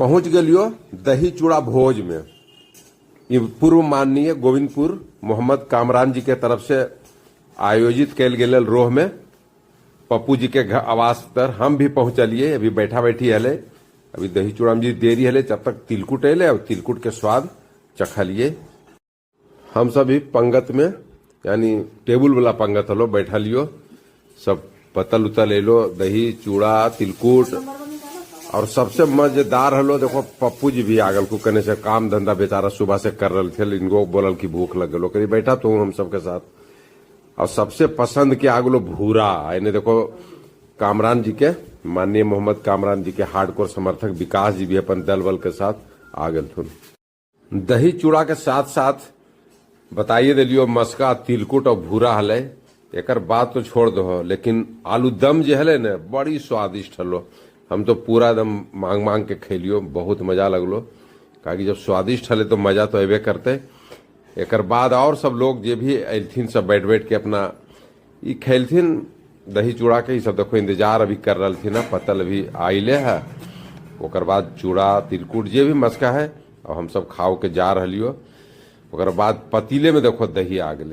पहुंच गेलियो दही चूड़ा भोज में। ई पूर्व माननीय गोविंदपुर मोहम्मद कामरान जी के तरफ से आयोजित कैल गेल रोह में पप्पू जी के आवास तर हम भी पहुंचलिए। अभी बैठा बैठी हले, अभी दही चूड़ा में जी देरी हले, जब तक तिलकुट अले और तिलकुट के स्वाद चखलिए। हम सब भी पंगत में, यानी टेबुल वाला पंगत हलो, बैठलियो, सब पतल उतल एलो, दही चूड़ा तिलकुट। और सबसे मजेदार हलो देखो पप्पू जी भी आगल को कने से काम धंधा बेचारा सुबह से कर रहे थे, इनको बोलल की भूख लग गलो, करी बैठा तो हम सबके साथ। और सबसे पसंद के आगलो भूरा, यानी देखो कामरान जी के, माननीय मोहम्मद कामरान जी के हार्डकोर समर्थक विकास जी भी अपन दल बल के साथ आ गए थुन। दही चूड़ा के साथ साथ बताइए दिलियो मस्का तिलकुट और भूरा हले, एकर बात तो छोड़ दो, लेकिन आलू दम जे हले ने बड़ी स्वादिष्ट हलो। हम तो पूरा दम मांग मांग के खेलियो, बहुत मजा लगलो, काहे जब स्वादिष्ट हले तो मजा तो अबे करते। एकर बाद और सब लोग जे भी अलथिन सब बैठ बैठ के अपना ई खेलथिन दही चूड़ा के। ई सब देखो इंतजार अभी कर रहा ना, पतल अभी आइले है, ओकर बाद चूड़ा तिलकुट जे भी मस्का है और हम सब खाओ के जा रहियो। ओकर बाद पतीले में देखो दही आ गए।